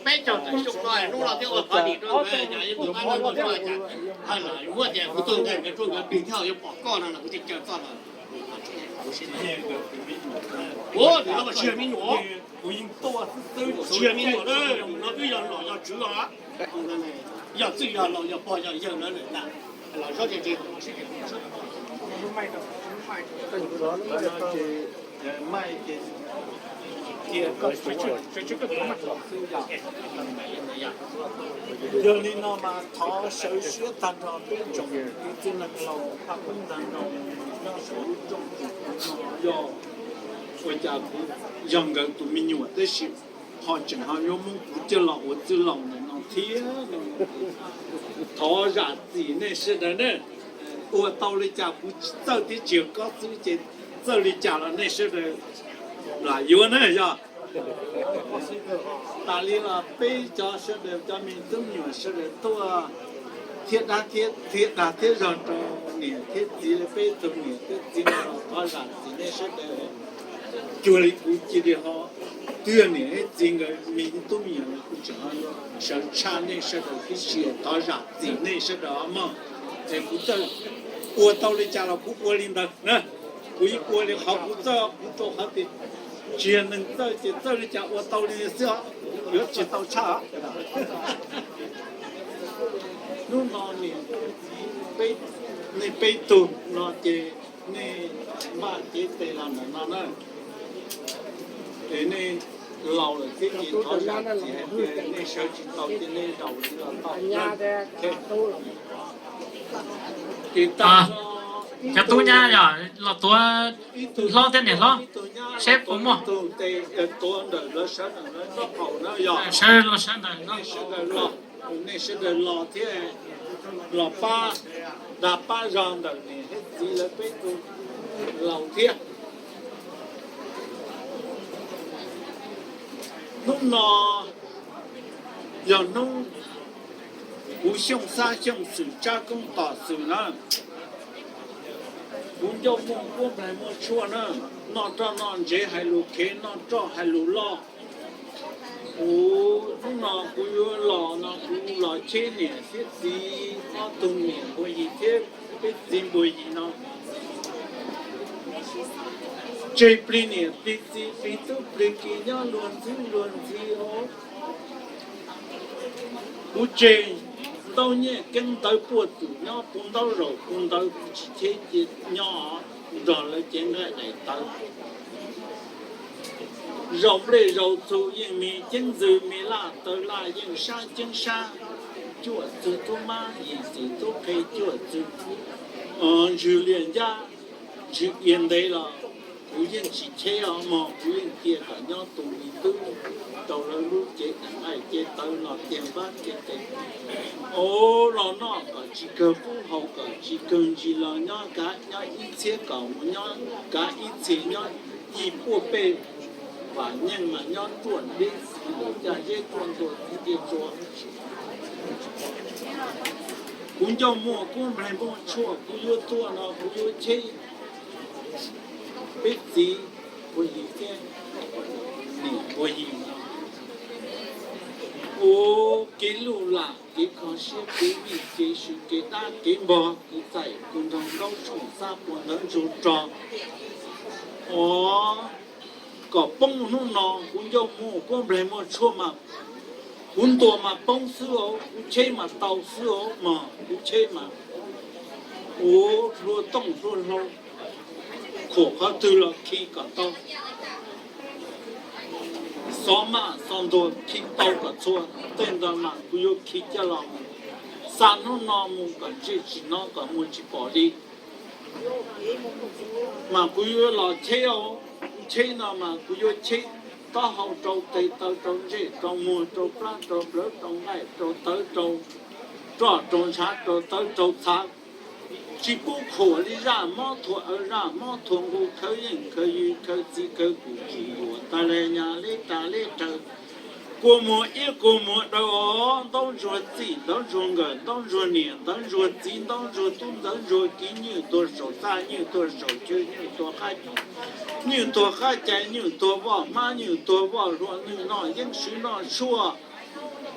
Peb caug tawm xyoo no hnub no thiaj ua thov dim rau nkawd, yog ib tug qab nkauj tuaj cas, muab tias kuv tuaj nkawd, nkawd tuaj nkawd plig thiab yuav pom koj no los kuv thiaj caw koj los. Ua, tus no mas tsis yog me nyuam, tsis yog me nyuam, no twb yog nom yog tswv os. Yog txwj yog laus yog pog yog yawg lawv lawm ntag. Yog li no mas thov sawv siab tag nrho peb tsoom kwv tij neej laus pab peb tag nrho nyob saum lub rooj no, yog ua cas kuv yog nkawd tus me nyuam tab sis ho tseem ho yuav muab kuv coj los ua txwj laus ntawm no thiab. Thov zam txim nej sawv daws na. Ua tau li cas kuv tsis txawj thiab tsis yog koj xwb ces txawj li cas los nej sawv daws lam yuav na yog. Tas li los peb cov sawv daws cov me tub me nyuam sawv daws tuaj thiab dab thiab thiab dag thiab zog rau niam thiab txiv, peb tug niam thiab txiv no los thov zam txim nej sawv daws. Cuag li kuv cia li ho twb yog niam thiab txiv nkawd me tub me nyuam los kuv tseem ho sawv tshaj nej sawv daws tib si, thov zam txim nej sawv daws mog. Es kuv txawj ua tau li cas los kuv ua li ntawd na. Kuv yeej ua li qhov kuv txawj, kuv rau qhov tias tsis yog neeg txawj ces txawj li cas ua tau li xwb os, yuav tsis tau tshaj os. Hnub no niam, nej peb tug no ces nej npaj cev tes los ntawm no na. Es nej laus lawm thiab ces thov zam txim hais tias nej sawv tsis tau ces nej zaum li los tau. Ces tag, cov tub nyab yog los tuav hlob thiab niam hlob, seb puas muaj. Tuav ntawm lawv sawv ntawm lawv nraub qaum na yog. Sawv los sawv ntawm no, nej sawv daws los thiab, los pab dag pab zog ntawm niam thiab txiv lawv peb tug laus thiab. Hnub no yog hnub kuv Xyooj Xab Xyooj Xwm Tsab Koob Tom Xwm na, kuv Ncauj Muaj Kuab Nplaig Muaj Tshuaj na, noj roj noj ntsev hais lus khev, noj roj hais lus loj. Kuv hnub no kuv yuav los no kuv los cheb niam thiab txiv, ob tug niam npua yim thiab peb txiv npua yim no. Tseg plig niam plig txiv plig tub plig ki nyob luag ntxhwb luag ntxhi os. Kuv tseg ntaub nyiaj keeb ntawv puag twm nyob puv ntaub zaum puv ntawv, kuv tsis cheb cia nyob nrog lawv cev nqaij daim tawv. Zaum nplej zaum txhu yeej me ceeb ntxwv, me laj taw laj yeej sab ceeb sab, cuaj txwg tub mab yim txwg tub qhe, cuaj txwg ntswg liaj ncab ntswg ia ntev los kuv yeej tsis cheb os mog, kuv yeej cia kom nyob tus me tub rau lawv lub cev daim nqaij cev tawv no tiag npab tiag tes. Os, los noj kom tsis kawg qub, haus kom tsis kawg ntsis, los nyob kav nyob ib txhiab kom mus nyob kav ib txhis, nyob yim puaj pej vam nyeej mas nyob ruaj deb xis lawm caj zeb ruaj ntua txiv tiaj tsua. Kuv Ncauj Muaj Kuab Nplaig Muaj Tshuaj, kuv yuav tuaj no kuv yuav cheb peb txiv npua yim thiab niam npua yim ua kev luj lam kev kho siab kev vij kev sw kev dab kev npog kev txaim kev nrog ntaub soom xab pua ntawv ntsug rog. Os, kom poob hnub no kuv Ncauj Muaj Kuab Nplaig Muaj Tshuaj mas kuv ntuas mas poob xwb os, kuv cheb mas tau xwb os mog, kuv cheb mas ua hlua tooj hlua hlau, khuam qhov twg los khi kom tau. Xov maj xov ntuag khi tau kom txhua, tej ntawd mas kuv yuav khi coj los mus xa hnub no mus kom ntsej tsis hnov kom muag tsis pom li. Mas kuv yuav los cheb, cheb no mas kuv yuav cheb taub hau rau tes taw rau ntsej rau muag rau plab rau plawv rau nqaij rau tawv rau roj rau ntshav rau tawv rau txhav. Tsis pub khuam li zaj mob thuam aws zaj mob thuam nqus, khawv yeej khawv yws khawv txiv khawv kum khim yuam tas le nyas leb tas leb raws. Kua muag iab kua muag daw os, ntaub ntsuag txij ntaub ntsuag nkawm, ntaub ntsuag niam ntaub ntsuag txiv, ntaub ntsuag tub ntaub ntsuag kiv, nyuj tuag saum txaj nyuj tuag saum chaw, nyuj tuag qab cub, nyuj tuag qab cai, nyuj tuag voj hmab, nyuj tuag voj hlua, nyuj noj yeeb swv noj tshuaj.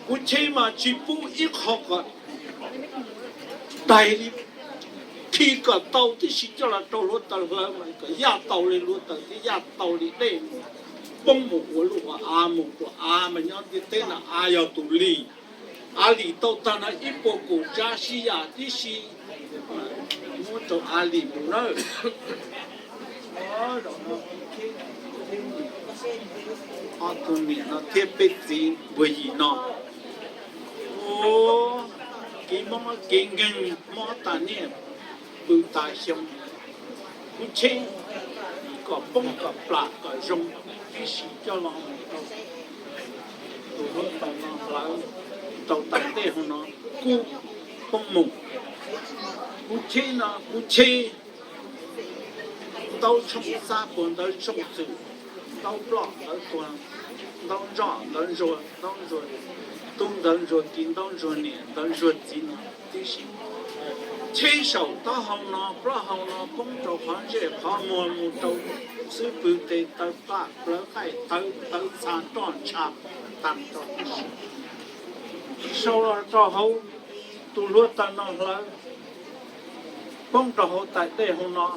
Kuv cheb mas tsis pub ib qho kom daig li, khi kom tau tib si coj los rau hluav taws hlawv mas kom yaj tau li hluav taws thiab yaj tau li dej mus, poob mus ua luj ua av mus, ua av mas nyob ntiaj teb no av yog tus lis. Av lis tau tag no ib puas kaum tsav sib yam tib si, muab rau av lis mus nawb. Ob tug niam no thiab peb txiv npuag yim no, ua kev mob kev nkeeg, mob tas niaj pw tas xyoo. Kuv cheb kom poob kom plam kom zoo tib si coj los mus rau tus hluav taws no hlawv rau tam dej hauv no kub poob mus. Kuv cheb no kuv cheb ntaub tshooj xab puas ntawv tshooj xwm, ntaub ploj ntawv tuag, ntaub ntsoj ntawv ntsuag, ntaub ntsuag tub ntawv ntsuag kiv, ntaub ntsuag niam ntawv ntsuag txiv no tib si. Cheb saum taub hau no plaub hau no poob rau qhov ntsej qhov muag mus rau xub pwg tes taw paj plawv qaij tawv tawv txha roj ntsha poob tag rau tib si. Sau los rau hauv tus hluav taws no hlawv, poob rau hauv tais dej hauv no,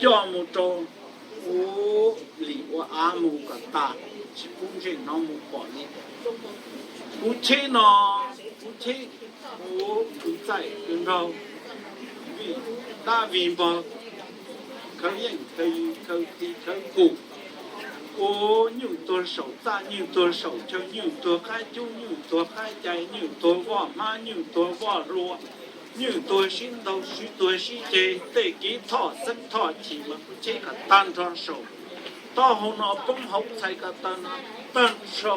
coj mus rau ua lim ua av mus kom tas, tsis pub ntsej hnov mus pom li. Kuv cheb no, kuv cheb ua kwv txaij kwv nraug, vij dab vij npog, khawv yeej khawv yws khawv ti khawv kus, ua nyuj tuag saum txaj nyuj tuag saum chaw, nyuj tuag qab cub nyuj tuag qab cai, nyuj tuag voj hmab nyuj tuag voj hlua, nyuj tuag sib ntaug sib tuag sib ceg, tej kev thoj xeeb thoj chim mas kuv cheb kom tag nrho saum taub hau no poob hauv txhais ko taw no tag nrho.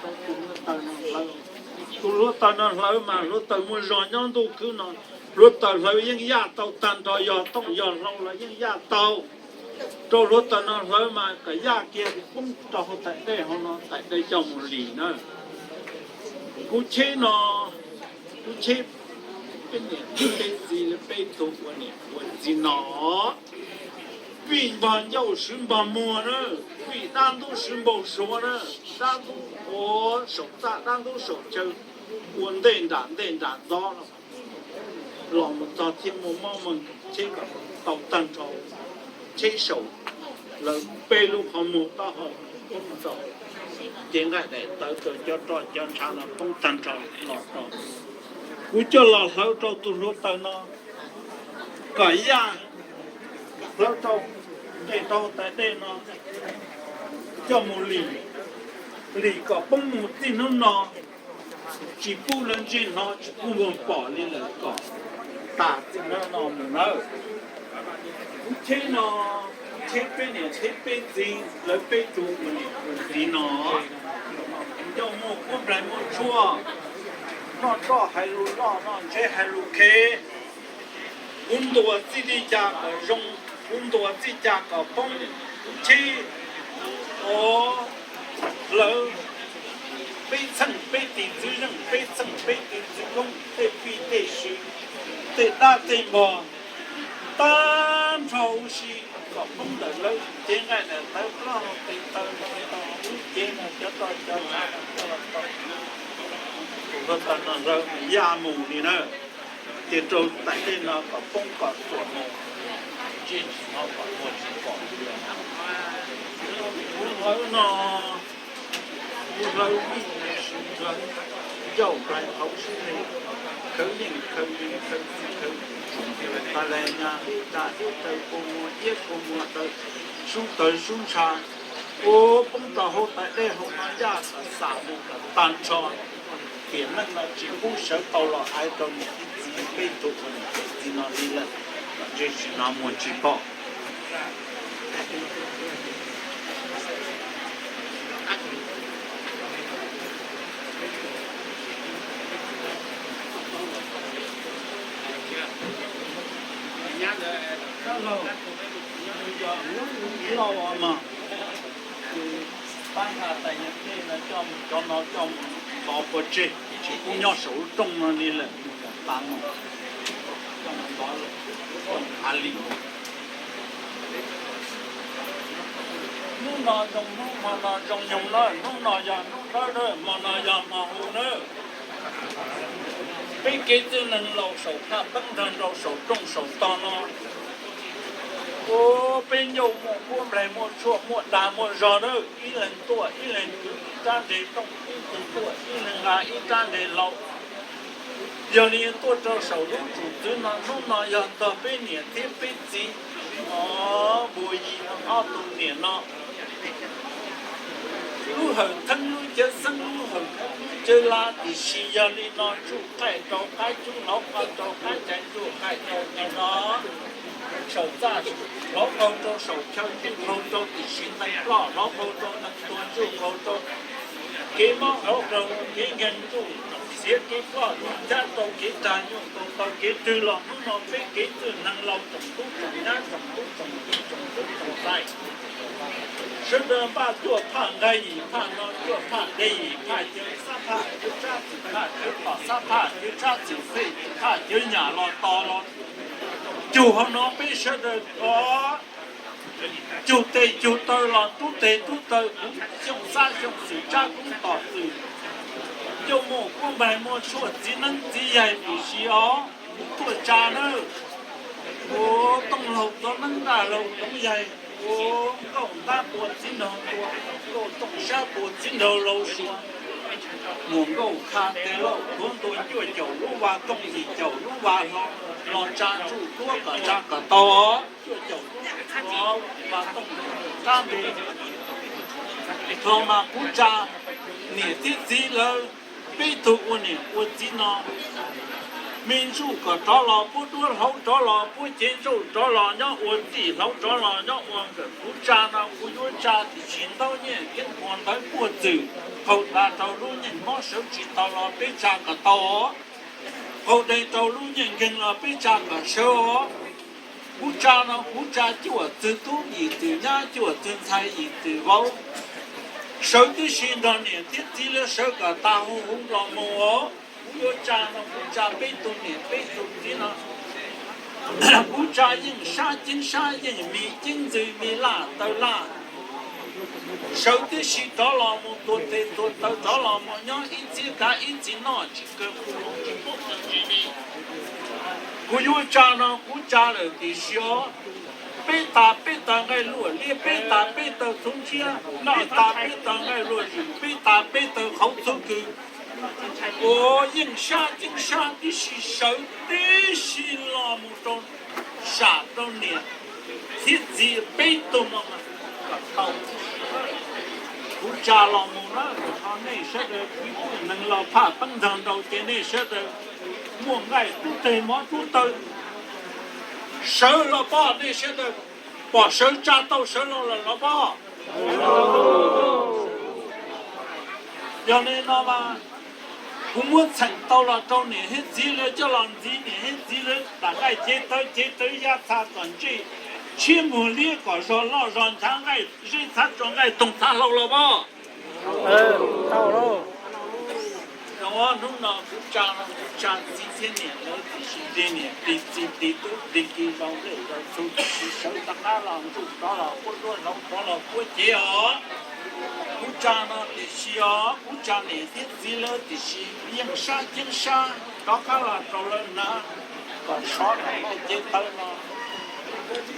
Tus hluav taws no hlawv, tus hluav taws no hlawv mas hluav taws muaj zog nyob ntuj khwb no, hluav taws hlawv yeej yaj tau tag nrho, yog tooj yog hlau los yeej yaj tau. Rau hluav taws no hlawv mas kom yaj kiag poob rau hauv tais dej hauv no, tais dej coj mus lim na. Kuv cheb no, kuv cheb peb niam peb txiv, peb tug ua niam ua txiv no, vij npog ncauj swv npog muag na, vij dab ntub swv npaug suav na, dab ntub ua saum txaj dab ntub saum chaw, ua ntej nram ntej nram ntxov los mus txog thiab muaj mob muaj nkeeg, cheb kom tau tag nrho. Cheb saum lawv peb lub qhov muag taub hau, cev nqaij daim tawv rau cov roj cov ntsha no poob tag nrho los rau. Kuv coj los hlawv rau tus hluav taws no kom yaj, hlawv rau nqes rau tais dej no coj mus lim, lim kom poob mus txij hnub no, tsis pub lawv ntsej hnov tsis pub muag pom li lawm kom tas txij hnub no mus nawb. Kuv cheb no, kuv cheb peb niam cheb peb txiv, lawv peb tug ua niam ua txiv no, ncauj muaj kub nplaig muaj tshuaj, noj roj hais lus loj noj ntsev hais lus khev. Kuv ntuas txij li cas kom zoo, kuv ntuas txij cas kom poob. Kuv cheb, o, hlawv peb txheej peb tis txwv zeej, peb txheej peb tis txwv koob, tej pij tej siv, tej dab tej npog, tag nrho huv si kom poob ntawm lawv cev nqaij daim tawv plaub hau tes taw, lub cev no cov roj cov ntsha no coj los tau. Tus hluav taws no hlawv yaj mus li na, ces rau tais dej no kom poob kom tuam mus, ntsej tsis hnov kom muag tsis pom li. Kuv hlawv no, kuv hlawv vij sib hlawv, ncauj nplaig hauv sib hlawv, khawv yeej khawv yws khawv txij khawv, tas les nyas hlib tas hlib taw kua muag iab kua muag daw, sub tawv sub ntsha, ua poob rau hauv tais dej hauv no yaj kom xam mus kom tag nrho. Tiam neej no tsis pub sawv tau los aiv rau niam thiab txiv peb tug ua niam ua txiv no li lawm, kom ntsej tsis hnov muag tsis pom. Lauj, lauj mas, pab Tais yog tej no coj mus, cov no coj mus ntov pov tseg, tsis pub nyob saum lub rooj no li lawm, mus kom tas mus, coj mus ntov, coj mus hav li. Hnub no zoo hnub, hmo no zoo nyoog na, hnub no yog hnub dawb na, hmo no yog hmo hu na. Peb kev txwj neeg laus saum phaj peeb ntag rau saum rooj saum tog no, ua peb ncauj muaj kuab nplaig muaj tshuaj muaj dag muaj zog na, ib leeg tuaj ib leeg kwv ib rab nres tooj, ib tug tuaj ib leeg nqa ib rab nres laus. Yog li tuaj rau saum lub tsum txwv no, hnub no yog tog peb niam thiab peb txiv, o, npua yim no ob tug niam no, lub hawm theeb lub cawv xeeb, lub hawm theeb lub cawv la, tiam sis yog li no ntsuj qaij rau qab cub, hlauv qaug rau qab caiv, ntsuj qaij rau qab no, saum txaj hlauv qaug rau saum chaw, ntsuj qaug rau tim siv ntees ploj, hlauv qaug rau ntees tuag, ntsuj qaug rau kev mob, hlauv qaug kev nkeeg, ntsuj xiav kev ploj, ntsuj cab rau kev dag, ntsuj qaug tau kev rwg los. Hnub no peb kev txwj neeg laus tsoom tub tsoom nyab tsoom tub tsoom ki tsoom tub tsoom ntxhais, sawv daws npaj cuaj phaj nqaij yim phaj no, cuaj phaj dej yim phaj cawv, xab phaj cawv tsab txim phaj cawv tom, xab phaj cawv tsab txim fej, phaj cawv nyam los tos los cug hauv no. Peb sawv daws o, cug tes cug taw los rub tes rub taw, kuv xyooj xab xyooj xwm, tsab koob tom xwm, ncauj muaj kuab npaig muaj tshuaj, txiv neeb txiv yaig, tiam sis o, kuv tuaj tsa nawb. Ua tooj laug txo neeb, ntaj laug toov yaig, ua nkauj ntab pua txiv nraug ntua, nkauj tooj sab pua txiv nraug laug suav, muam nkauj kha tes lauj khuav ntua, cuaj caum lub vas tooj, yim caum lub vas hlo, los tsa ntsuj duab kom tsa kom tau. Cuaj caum lub vas tooj, rab npe hlo mas kuv tsa niam thiab txiv lawv peb tug ua niam ua txiv no, me ntsuj kom rov los, puab duab hlauv rov los, puab cev ntsauj rov los nyob ua txij, hlauv rov los nyob ua nkawm. Kuv tsa no kuv yuav tsa tiam sis ntaub nyiaj keeb puas ntawv puag txwm qaug tas rau lub nyeej mob sawv tsis tau los peb tsa kom tau. Qaug dej rau lub nyeej nkeeg los peb tsa kom sawv os. Kuv tsa no kuv tsa cuaj txwg tub yim txwg nyab, cuaj txwg ntxhais yim txwg vauv, sawv tib si nrog niam thiab txiv lawv sawv kom tas hu hu los mus os. Kuv yuav tsa no kuv tsa peb tug niam peb tug txiv no, kuv tsa yeej sab ceeb sab, yeej mi ceeb ntxwg, mi laj taw laj, sawv tib si rov los mus, tuag tes tuag taw rov los mus, nyob ib txhiab kav ib txhis noj, tsis kaw kuv hloov tsis pub kaw tsis li. Kuv yuav tsa no kuv tsa lawm tiam sis os, peb tas peb taw nqaij luaj liab, peb tas peb taw txhuv ntshiab, peb tas peb taw nqaij luaj zwm, peb tas peb taw qhauv txhuv kws, ua yeej sab ceeb sab tib si, sawv tib si los mus rau, sam rau niam thiab txiv peb tug no mas kom tau. Kuv tsa los mus na, no nej sawv daws kwv tij neeg laus phaj peeb ntog nraus ces nej sawv daws muaj nqaij rub teg mov rub taw, sawv los pob, nej sawv daws pom sawv tsa tau sawv los lawm los pob. Yog li no mas kuv muab txheem tau los rau niam thiab txiv lawv coj los ntxiv, niam thiab txiv lawv nram nqaij cev taw, cev taw ya txha kom ntsej tshiab muag liab, kom zog loj zog nchav, nqaij zeb txhav tso, nqaij toog txhav hlau los pob. Hnub no kuv tsa no kuv tsa txiv thiab niam lawv tiam sis ntig niam ntig txiv ntig tub ntig ki, zau nplej zau txhu, tiam sis sawv rov qab los ntsuj rov los, puab duab hlauv rov los puab cev os. Kuv tsa no tiam sis os, kuv tsa niam thiab txiv lawv tiam sis yeej sab ceeb sab, rov qab los rau lawv hnav kom sov rau nqaij cev taw no.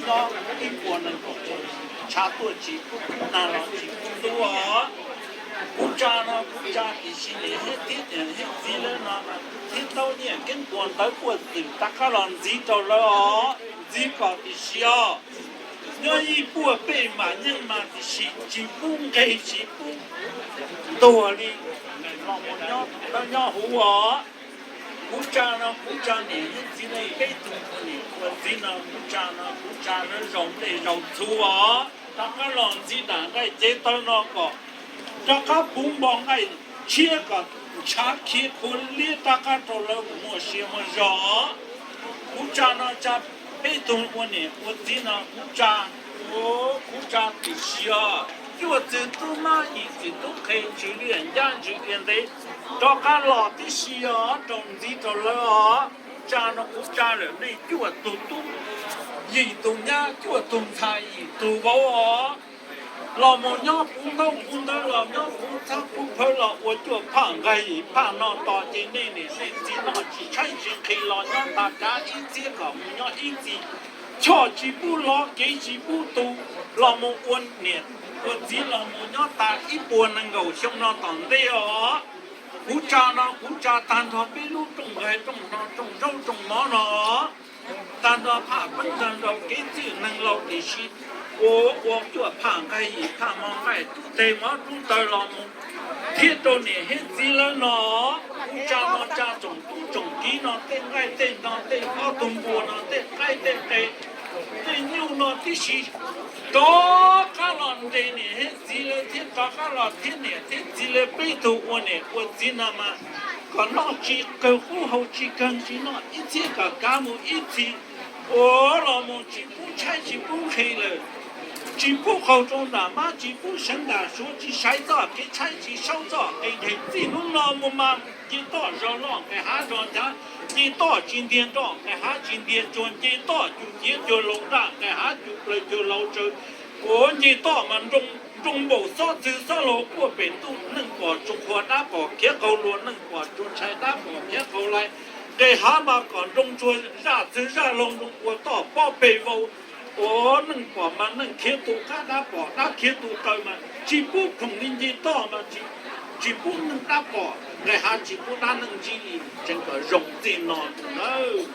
Nyob ib puas nees nkaum tshav tuaj tsis pub kub, nag los tsis pub ntub os. Kuv tsa no kuv tsa tiam sis niam thiab txiv, niam thiab txiv lawv no thiab ntaub nyiaj keeb puas ntawv puaj twm rov qab los ntxiv rau lawv os, ntxiv kom tiam sis os. Nyob ib puag pej mam nyeej mas tiam sis tsis pub nqeg tsis pub ntuag li, los mus nyob dawb nyob huv os. Kuv tsa no kuv tsa niam thiab txiv lawv peb tug ua niam ua txiv no, kuv tsa no kuv tsa lawv zaum nplej zaum txhu os, rov qab los ntxiv nram nqaij cev taw no kom rov qab puv npo nqaij tshiab kom ntshav khiav khuav liab rov qab rau lawv kom muaj sia muaj zog. Kuv tsa no tsa peb tug ua niam ua txiv no kuv tsa, kuv tsa tiam sis os, cuaj txwg tub mab, yim txwg tub qhe, ntsws liaj ncaj ntsws liaj ntev, rov qab los tib si os, rau ntxiv rau lawv os. Kuv tsa no kuv tsa lawm nej cuaj tug tub, yim tug nyab, cuaj tug ntxhais, yim tug vauv os. Los mus nyob puv ntaub puv ntawv, los nyob puv txhab puv phawv, los ua cuaj phaj nqaij yim phaj no tos ces nej niam nej txiv noj tsis tshaib tsis nqhis, los nyob tas kav ib txhiab kom mus nyob ib txhis, choj tsis pub lov kev tsis pub tu, los mus ua niam ua txiv los mus nyob tas ib puas nees nkaum xyoo no tom ntej os. Kuv tsa no kuv tsa tag nrho peb lub rooj nqaij rooj hno rooj zaub rooj mov no, tag nrho phaj peeb tag nrho kev txwj neeg laus, tiam sis ua ua cuaj phaj nqaij yim phaj hmo nqaij rub teg mov rub taw los mus thiab rau niam thiab txiv lawv no. Kuv tsa no tsa tsoom tub tsoom kiv no tej nqaij tej hno tej ob tug npua no tej qaib tej qe tej nyuj no tib si, rov qab los nres niam thiab txiv lawv thiab rov qab los thiab niam thiab txiv lawv peb tug ua niam ua txiv no mas kom noj tsis kawg qub haus tsis kawg ntsis noj ib txhiab kom kav mus ib txhis, ua los mus tsis pub tshaib tsis pub nqhis lawm, tsis pub qaug rau nram mab tsis pub seev nram suav, tsis saiv txoj kev tshaib tsis saub txoj kev nqhis. Txij hnub no mus mas nce toj zog loj nqes hav zog nchav, nce toj tsis ntiag nroj nqes hav tsis ntiag tsuag, nce toj cuag ciav cuag laus nraj nqes hav cuag plaws cuag laus tsaws, ua nce toj mas nroo npaum xob txwg xob laug quaj pem ntuj, neej pom tsuas qhuav dab pom khiav qaug luag, neej pom tsuas ntshai dab pom khiav qaug lais. Nqes hav mas kom nroo tsuag zaj txwg zaj laug, nroo ua toj pob peg vau, ua neej pom mas neej khiav tu qab, dab pom dab khiav tu taw mas tsis pub khoom li nce toj mas tsis pub neej dab pom, nqes hav tsis pub dab neej ntsib li, tseem kom zoo txij no ntag.